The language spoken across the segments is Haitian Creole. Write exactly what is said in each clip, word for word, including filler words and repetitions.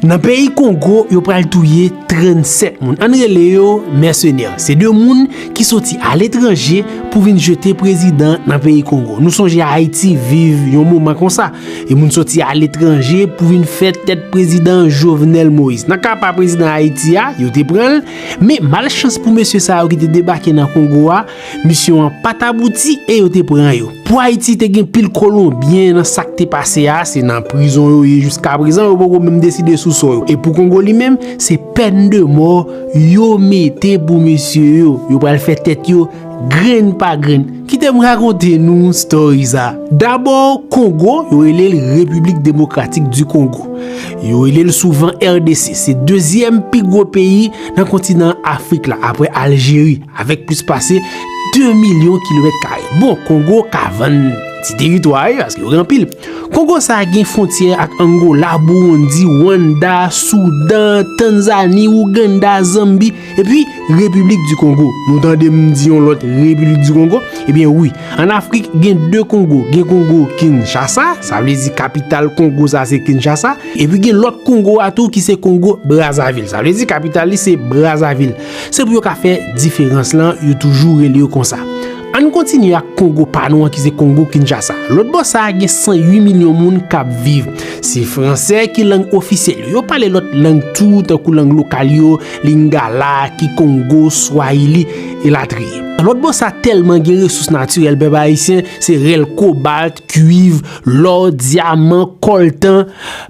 Nan peyi Kongo, yo pral touye trannsèt moun. Ann rele yo mèsenè. Se de moun ki soti aletranje pou vin jete prezidan nan peyi Kongo. Nou sonje Ayiti viv yon moman konsa. E moun soti aletranje pou vin fè tèt prezidan Jovenel Moïse. Nan ka pa prezidan Ayiti a, yo te pran l, men malchans pou mesye sa yo ki te debake nan Kongo a, misyon an pa t abouti e yo te pran yo. Pou Ayiti te gen pil Kolonbyen nan sa k te pase a, se nan prizon yo ye jiska prezan, yo poko menm deside sou sò yo. E pou Kongo li menm, se pèn de mò yo mete pou mesye yo. Yo pral fè tèt yo grenn pa grenn. Kite m rakonte nou story sa. Dabò, Kongo, yo rele l Repiblik Demokratik di Kongo. Yo rele l souvan R D C. Se dezyèm pi gwo peyi nan kontinan Afrik la, apre Aljeri, avèk plis pase de milyon kilomèt kare. Bon, Kongo ka vann ti teritwa, wi, paske yo gen anpil. Kongo sa a gen fwontyè ak Angola, Burundi, Rwanda, Soudan, Tanzani, Ouganda, Zanbi, epi Repiblik di Kongo. Nou tande m di yon lòt Repiblik di Kongo? Ebyen wi, ann Afrik gen de Kongo. Gen Kongo Kinshasa, sa vle di kapital Kongo sa se Kinshasa, epi gen lòt Kongo a tou ki se Kongo Brazzaville. Sa vle di kapital li se Brazzaville. Se pou yo ka fè diferans lan, yo toujou rele yo konsa. Ann kontinye ak Kongo pa nou an ki se Kongo Kinshasa. Lòt bò sa a gen san uit milyon moun k ap viv. Se fransè ki lang ofisyèl yo. Yo pale lòt lang tou, tankou lang lokal yo, Lingala, Kikongo, Swahili, elatriye. Lòt bò sa a tèlman gen resous natirèl, pèp ayisyen, se rèl kobalt, kwiv, lò, dyaman, kòltan.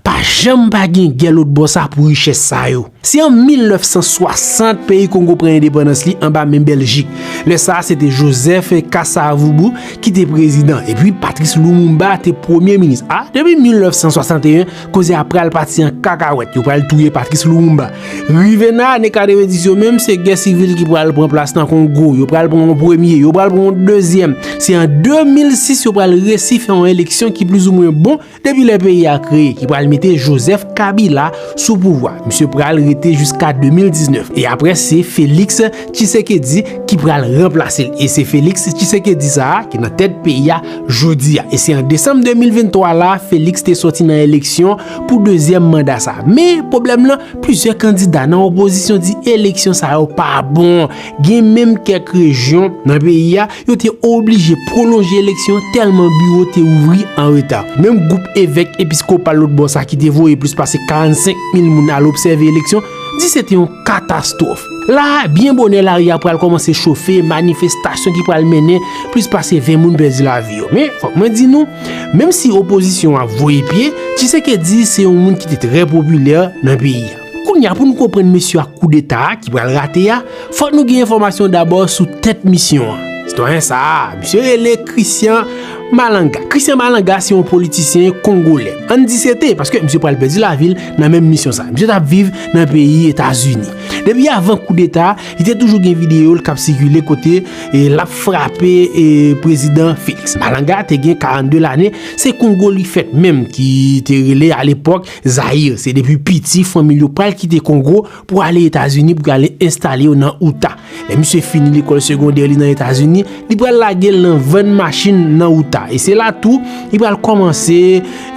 Pa janm pa gen gè lòt bò sa a pou richès sa yo. Se an mil nèf san swasant peyi Kongo pran endepandans li anba men Bèljik. Lè sa a, se te Joseph Kasavubu ki te prezidan, epi Patrice Lumumba te premye minis. A, depi mil nèf san swasanteyen, koze a pral pati an kakawèt. Yo pral touye Patrice Lumumba. Rive nan ane katrevenndis yo menm, se gè sivil ki pral pran plas nan Kongo. Yo pral pran yon premye, yo pral pran yon dezyèm. Se an de mil sis yo pral resi fè yon eleksyon ki plizoumwen bon depi lè peyi a kreye, ki pral mete Joseph Kabila sou pouvwa. Misye pral rete jiska de mil diznèf. E apre, se Félix Tshisekedi ki pral ranplase l. E se Félix Tshisekedi sa a ki nan tèt peyi a jodi a. E se an desanm de mil venntwa la, Félix te soti nan eleksyon pou dezyèm manda sa a. Men pwoblèm lan, plizyè kandida nan opozisyon di eleksyon sa yo pa bon. Gen menm kèk rejyon nan peyi a, yo te oblije pwolonje eleksyon tèlman biwo te ouvri an reta. Menm gwoup evèk episkopal lòt bò sa ki te voye plis pase karannsenk mil moun al obsève eleksyon, di se te yon katastwòf. La a, byen bonè lari a pral kòmanse chofe, manifestasyon ki pral mennen plis pase ven moun pèdi lavi yo. Men, fòk mwen di nou, menm si opozisyon an ap voye pye, Tshisekedi se yon moun ki te trè popilè nan peyi a. Kounye a, pou nou konprann mesye a koudeta a ki pral rate a, fòk nou gen enfòmasyon dabò sou tèt misyon an. Sitwayen sa a, misye rele Christian Malanga. Christian Malanga se yon politisyen kongolè. Ann di se te, paske misye pral pèdi lavi l nan menm misyon sa. Misye t ap viv nan peyi Etazini. Depi avan koudeta, li te toujou gen videyo l k ap sikile kote, e, l ap frape, e, prezidan Félix. Malanga te gen karannde lane, se Kongo li fèt menm ki te rele alepòk Zayir. Se depi piti fanmi l yo pral kite Kongo pou ale Etazini, pou y ale enstale yo nan Uta. Lè misye fini lekòl segondè li nan Etazini, li pral lage l nan vann machin nan Uta. E se la tou, li pral kòmanse,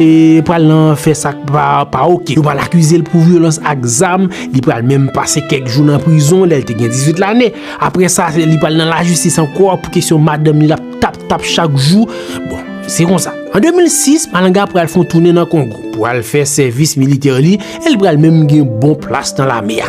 e, pral nan fè sa k pa, pa oke. Yo pral akize l pou vyolans ak zam, li pral menm pase kèk jou nan prizon lè l te gen dizuit lane. Apre sa, li pral nan lajistis ankò pou kesyon madanm li l ap tap tap chak jou. Bon, se konsa. An de mil sis, Malanga pral fè yon tounen nan Kongo pou al fè sèvis militè li e li pral menm gen bon plas nan lame a.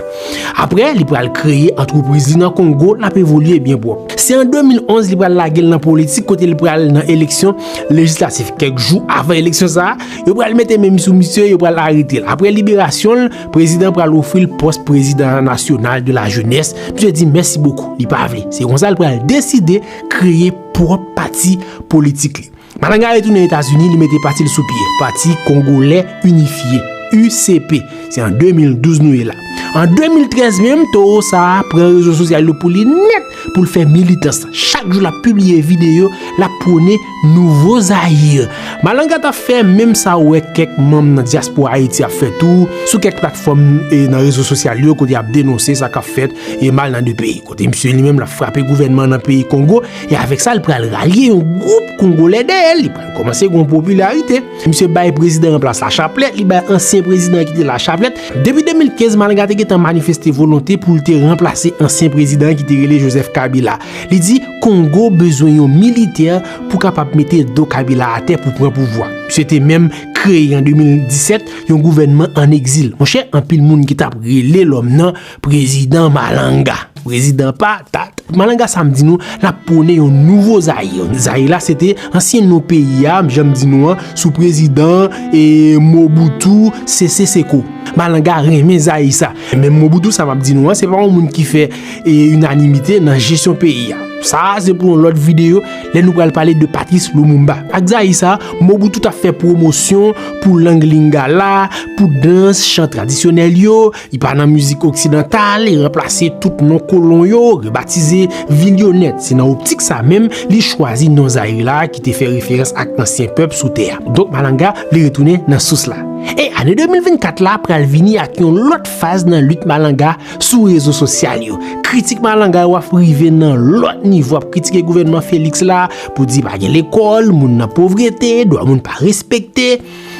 Apre, li pral kreye antrepriz li nan Kongo, l ap evolye byen pwòp. Se an de mil onz li pral lage l nan politik kote li pral nan eleksyon lejislatif. Kèk jou avan eleksyon sa a, yo pral mete men sou misye, yo pral arete l. Apre liberasyon l, prezidan pral ofri l pòs prezidan nasyonal de la jenès. Misye di mèsi bokou, li pa vle. Se konsa l pral deside kreye pwòp pati politik li. Malanga retounen Etazini, li mete pati l sou pye, Pati Kongolè Inifye, U C P. Se an de mil douz nou ye la. An de mil trèz menm, towo sa a pran rezo sosyal yo pou li nèt pou l fè militans. Chak jou l ap pibliye videyo, l ap pwone nouvo Zayir. Malanga t ap fè menm sa ou wè kèk manm nan dyaspora Ayiti ap fè tou sou kèk platfòm, e, nan rezo sosyal yo kote y ap denonse sa k ap fèt e mal nan de peyi. Kote misye li menm l ap frape gouvènman nan peyi Kongo, e avèk sa, l pral ralye yon gwoup Kongolè dèyè l, li pral kòmanse gen yon popilarite. Misye bay prezidan an plas Lachaplèt, li bay ansyen prezidan ki te Lachaplèt. Depi de mil kenz, Malanga te gentan manifeste volonte pou l te ranplase ansyen prezidan ki te rele Joseph Kabila. Li di Kongo bezwen yon militè pou kapab mete do Kabila atè pou pran pouvwa. Misye te menm kreye an de mil disèt yon gouvènman an egzil. Monchè, anpil moun ki t ap rele lòm nan prezidan Malanga. Prezidan pa ta Malanga sa m di nou, l ap pwone yon nouvo Zayir. Zayir la se te ansyen non peyi a, jan m di nou an, sou prezidan e Mobutu Sese Seko. Malanga renmen Zayir sa. Menm Mobutu sa m ap di nou an, se pa yon moun ki fè e, inanimite nan jesyon peyi a. Sa a se pou yon lòt videyo lè nou pral pale de Patrice Lumumba. Ak Zayir sa, Mobutu t ap fè pwomosyon pou lang Lingala, pou dans, chan tradisyonèl yo, li pa nan mizik oksidantal, li ranplase tout non kolon yo, rebatize vil yo nèt. Se nan optik sa menm li chwazi non Zayir la ki te fè referans ak ansyen pèp sou tè a. Donk Malanga vle retounen nan sous la. E ane de mil vennkat la pral vini ak yon lòt faz nan lit Malanga sou rezo sosyal yo. Kritik Malanga yo ap rive nan lòt nivo, ap kritike gouvènman Felix la pou di pa gen lekòl, moun nan povrete, dwa moun pa respekte.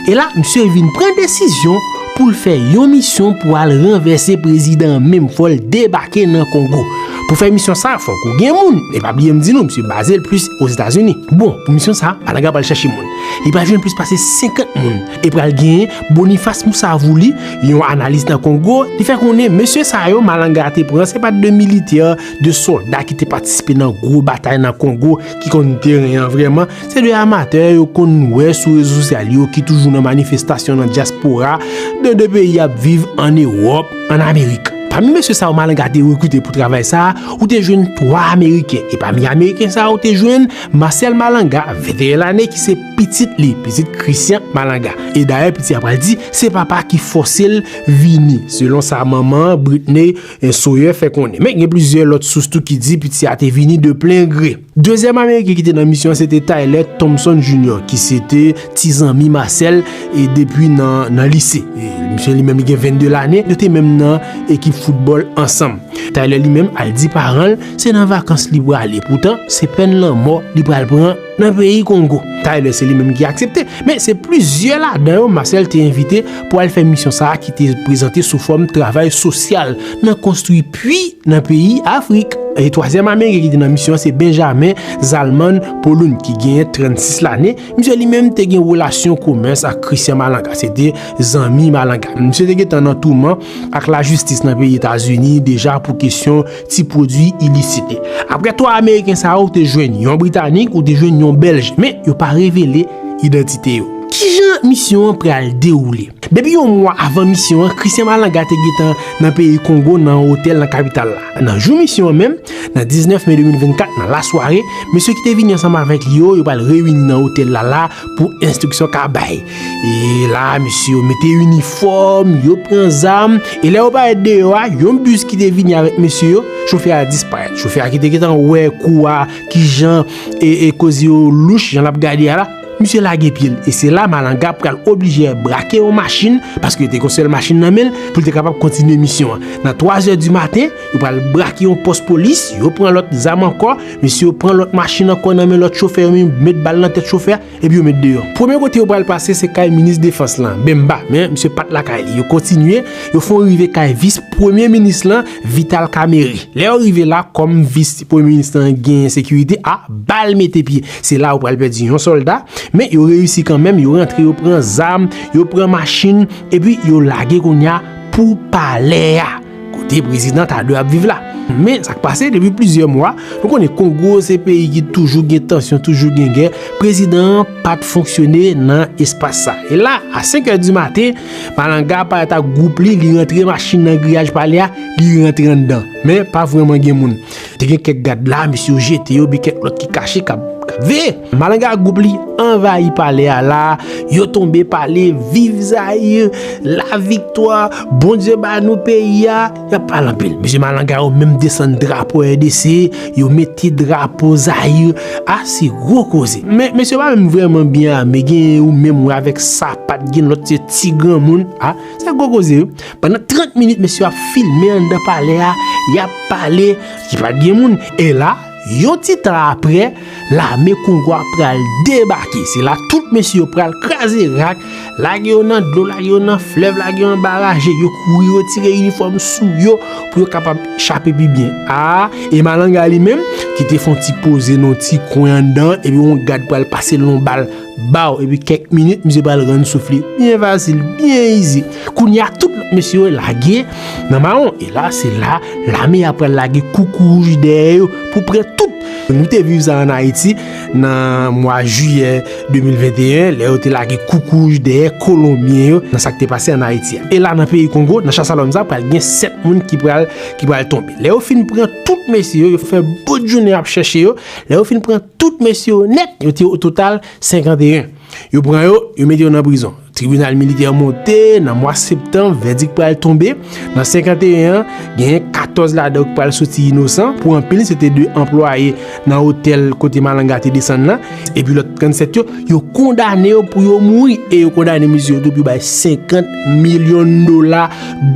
E la, misye vin pran desizyon pou l fè yon misyon pou al ranvèse prezidan an menm, fò l debake nan Kongo. Pou fè misyon sa, fòk ou gen moun. E pa bliye m di nou, misye baze l plis Ozetazini. Bon, pou misyon sa, Malanga pral chèche moun. Li pral jwenn plis pase senkant moun. E pral gen Boniface Moussavouli, yon analis nan Kongo, li fè konnen mesye sa yo Malanga te pran, se pa t de militè, de sòlda ki te patisipe nan gwo batay nan Kongo, ki konn teren an vrèman. Se de amatè yo konn wè sou rezo sosyal yo ki toujou nan manifestasyon nan dyaspora, de de peyi ap viv ann Ewòp, ann Amerik. Pami mesye sa yo Malanga te rekrite pou travay sa a, ou te jwenn twa Ameriken. E pami Ameriken sa yo, ou te jwenn Marcel Malanga, venteyen lane, ki se pitit li, pitit Christian Malanga. E dayè, piti a pral di, se papa ki fòse l vini, selon sa manman Brittney Sawyer fè konnen. Men gen plizyè lòt sous tou ki di piti a te vini de plen gre. Dezyèm Ameriken ki te nan misyon an se te Tyler Thompson Junior, ki se te ti zanmi Marcel e depi nan, nan lise. E misye li menm li gen vennde lane, yo te menm nan ekip foutbòl ansanm. Tyler li menm al di paran l se nan vakans li prale. Poutan, se pèn lanmò li pral pran nan peyi Kongo. Tyler se li menm ki aksepte. Men se plizyè ladan yo Marcel te envite pou al fè misyon sa a ki te prezante sou fòm travay sosyal nan konstwi pwi nan peyi Afrik. E twazyèm Ameriken ki te nan misyon an se Benjamin Zalman Poloun ki genyen trannsis lane. Misye li menm te gen relasyon komès ak Christian Malanga. Se te zanmi Malanga. Misye te gentan nan touman ak lajistis nan peyi Etazini deja pou kesyon ti pwodui ilisit. Apre twa Ameriken sa yo, ou te jwenn yon Britanik, ou te jwenn yon Bèlj. Men, yo pa revele idantite yo. Kijan misyon an pral dewoule? Depi yon mwa avan misyon an, Christian Malanga te gentan nan peyi Kongo nan yon otèl nan kapital la. Nan jou misyon an menm, nan diznèf me de mil vennkat, nan lasware, mesye ki te vini ansanm avèk li yo, yo pral reyini nan otèl la la pou enstriksyon ka bay. E la, mesye yo mete inifòm, yo pran zam, e lè yo parèt deyò a, yon bis ki te vini avèk mesye yo, chofè a disparèt. Chofè a ki te gentan wè kou a, kijan e, e koze yo louch, jan l ap gade a la, misye lage pye l. E se la Malanga pral oblije brake yon machin, paske yo te gen yon sèl machin nan men l, pou l te kapab kontinye misyon an. Nan twa zè di maten, yo pral brake yon pòs polis, yo pran lòt zam ankò, mesye yo pran lòt machin ankò nan men lòt chofè yo, menm met bal nan tèt chofè a, epi yo met deyò. Premye kote yo pral pase, se kay minis defans lan, Bemba, men misye pa t lakay li. Yo kontinye, yo fè yon rive kay vis premye minis lan, Vital Kamerhe. Lè yo rive la, kòm vis premye minis lan gen sekirite, a, bal mete pye. Se la yo pral pèdi yon sòlda, men yo reyisi kanmenm, yo rantre, yo pran zam, yo pran machin, epi yo lage kounye a pou palè a, kote prezidan ta dwe ap viv la. Men sa k pase depi plizyè mwa, nou konnen Kongo se peyi ki toujou gen tansyon, toujou gen gè, prezidan an pa t fonksyone nan espas sa. E la, a senk è di maten, Malanga parèt ak gwoup li, li rantre machin nan griyaj palè a, li rantre anndan. Men pa vrèman gen moun. Te gen kèk gad la, mesye yo jete yo, men kèk lòt ki kache k ap, k ap veye. Malanga ak gwoup li anvayi palè a la, yo tonbe pale, viv Zayir, laviktwa, Bondye ba nou peyi a, y ap pale anpil. Mesye Malanga yo menm desann drapo R D C, yo mete drapo Zayir, a se gwo koze. Men mesye yo pa menm vrèman byen ame, gen ou menm wè avèk sapat, gen lòt se ti granmoun, a se gwo koze wi. Pandan trant minit, mesye yo ap filme anndan palè a, y ap pale, ki pa t gen moun. E la, Yon ti tan apre, lame Kongo a pral debake. Se la tout mesye yo pral kraze rak, lage yo nan dlo, lage yo nan flèv, lage yo anba raje. Yo kouri retire inifòm sou yo pou yo kapab chape pi byen. A, e malanga li menm, ki te fè yon ti poze nan yon ti kwen anndan, epi yon gad pral pase l yon bal ba w, epi kèk minit, misye pral rann souf li byen fasil, byen izi. Kounye a, tout lòt mesye yo lage nan mawon. E la, se la, lame a pral lage koukouwouj dèyè yo pou pran tout. Nou te viv sa ann Ayiti nan mwa jiyè de mil venteyen, lè yo te lage koukouwouj dèyè Kolonbyen yo nan sa k te pase ann Ayiti a. E la, nan peyi Kongo, nan chas a lòm sa, pral gen sèt moun ki pral, ki pral tonbe. Lè yo fin pran tout mesye yo, yo fè bout jounen ap chèche yo. Lè yo fin pran tout mesye yo nèt, yo te o total senkanteyen. Yo pran yo, yo mete yo nan prizon. Tribinal militè monte, nan mwa septanm, vèdik pral tonbe. Nan senkanteyen an, genyen katòz ladan yo ki pral soti inosan. Pou anpil, se te de anplwaye nan otèl kote malanga te desann nan. Epi lòt trannsèt yo, yo kondane yo pou yo mouri. E yo kondane mesye yo tou pou yo bay senkant milyon dola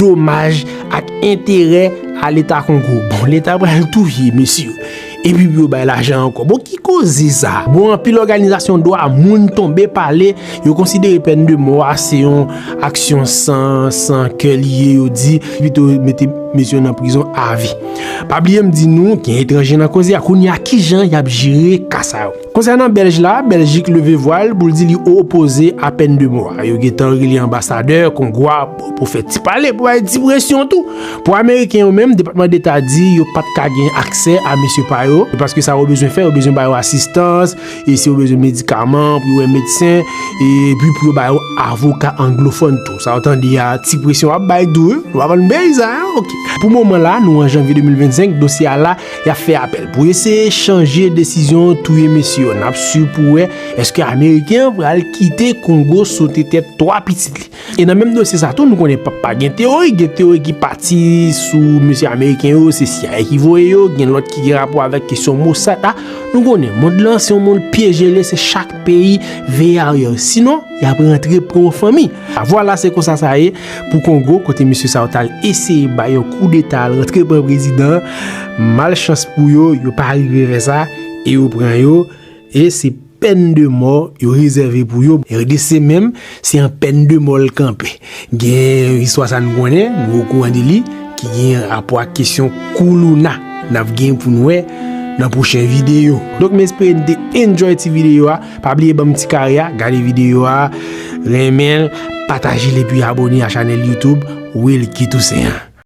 domaj ak enterè a Leta Kongo. Bon, Leta pral touye mesye yo. Epi pou yo bay lajan ankò. Bon, ki koze sa? Bon, anpil òganizasyon dwa moun tonbe pale, yo konsidere pèn de mò a se yon aksyon san, san kè li ye, yo di, pito mete mesye yo nan prizon avi. Pa bliye m di nou, gen etranje nan koze a. Kounye a, kijan y ap jere ka sa yo? Konsènan Bèlj la, Bèljik leve vwa l pou l di li opoze a pèn de mò a. Yo gentan rele anbasadè Kongo a pou fè ti pale, pou bay ti presyon tou. Pou Ameriken yo menm, Depatman Deta di yo p ap ka gen aksè a mesye pa yo, paske sa yo bezwen fè, yo bezwen ba yo asistans, e si yo bezwen medikaman, pou yo wè medsen, epi pou yo ba yo avoka anglofòn tou. Sa yo tande a, ti presyon ap bay tou, wi. Nou pa konn peyi sa, hein? Ok. Pou moman la, nou an janvye de mil vennsenk, dosye a la, y ap fè apèl. Pou eseye chanje desizyon touye mesye yo, n ap swiv pou wè èske Ameriken an pral kite Kongo sote tèt twa pitit li. E nan menm dosye sa tou, nou konnen pa, pa gen teyori, gen teyori ki pati sou mesye Ameriken yo, se C I A ki voye yo, gen lòt ki gen rapò avèk kesyon Mossad la. Nou konnen, mond lan se yon mond pye jele, se chak peyi veye aryè. Sinon, y ap rantre pran yon fanmi. Vwala, se konsa sa ye pou Kongo, kote mesye sa yo t al eseye bay yon koudeta, al rantre pran prezidan. Malchans pou yo, yo pa rive fè sa, e yo pran yo, e se pèn de mò yo rezève pou yo. R D C menm, se an pèn de mò l kanpe. Gen istwa sa n konnen, nou okouran de li, ki gen rapò ak kesyon koulouna. N ap gen pou n wè nan pwochen videyo. Donk, m espere n te enjoy ti videyo a. Pa bliye ban m ti kare a, gade videyo a, renmen l, pataje l epi abone a chanèl YouTube Wilky Toussaint an.